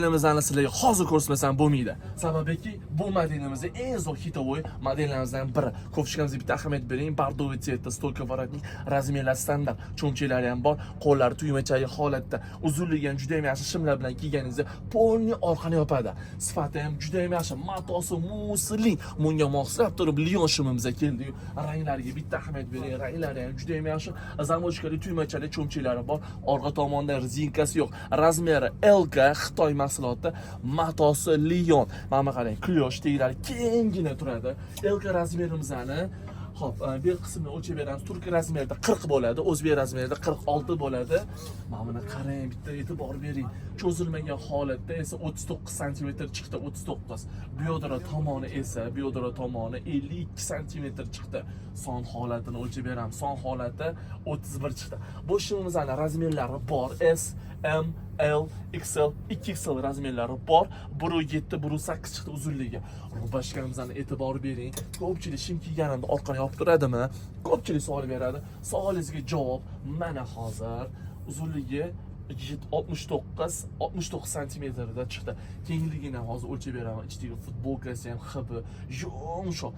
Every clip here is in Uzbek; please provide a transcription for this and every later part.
Modelimizni sizlarga hozir ko'rsatmasam bo'lmaydi. Sababiki, bu modelimizni eng zo'r хитовой modellarimizdan biri. Кофточка mizga bitta ahamiyat bering. Бордовый цвет da, стойка воротник, размер lar standart. Cho'nchaklari ham bor, qo'llari tugmachali holatda. Uzunligi ham juda ham yaxshi, shimlar bilan kiyganingizda полный orqani yopadi. Sifati ham juda ham yaxshi. Matosi muslin. Bunga moslab turib Lion shimimiz keldi. Ranglariga bitta ahamiyat bering. Ranglari ham juda ham yaxshi. Замочка li, tugmachali cho'nchaklari bor. Orqa tomonda rezinkasi yo'q. Размер i LK, Xitoy mahsuloti, matosi Lion. Mana bu qarang, клеш teglari kenggina turadi. LK размер imizni. Xo'p, bel qismini o'lchab beramiz. Turk размер ida 40 bo'ladi, o'zbek размер ida 46 bo'ladi. Mana buni qarang, bitta e'tibor bering. Cho'zilmagan holatda esa 39 santimetr chiqdi, 39. Бедра tomoni esa, бедра tomoni 52 santimetr chiqdi. Son holatini o'lchab beramiz. Son holati 31 chiqdi. Bu shimimizni размер lari bor. S, M, L, XL, 2XL размер lari bor. 1.7, 1.8 chiqdi uzunligi. Рубашка mizga e'tibor bering. Ko'pchilik shim kiyganimda orqani yopib turadimi? Ko'pchilik savol beradi. Savolingizga javob mana hozir. Uzunligi 69, 69 santimetrda chiqdi. Kengligini ham hozir o'lchab beraman. Ichidagi futbolkasi ham hibi yumshoq.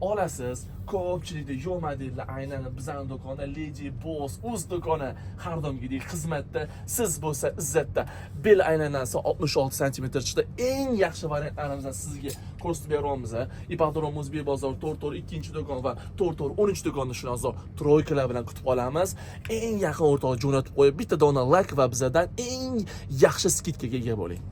Olasiz, ko'pchilikda yo'q modellar aynan bizning do'konda. Lady Boss o'z do'koni har doimgidek xizmatda, siz bo'lsa izzatda. Bel aylanasi 66 santimetr chiqdi. Eng yaxshi variantlarimizdan sizga ko'rsatib beryapmiz. Ipodrom, O'zbek bozor 4 to'rt ikkinchi do'kon va 4 to'rt 13 do'konda shundan zo'r тройка lar bilan kutib qolamiz. Eng yaqin o'rtoq jo'natib qo'yib, bitta dona layk va bizadan eng yaxshi скидка ga ega bo'ling.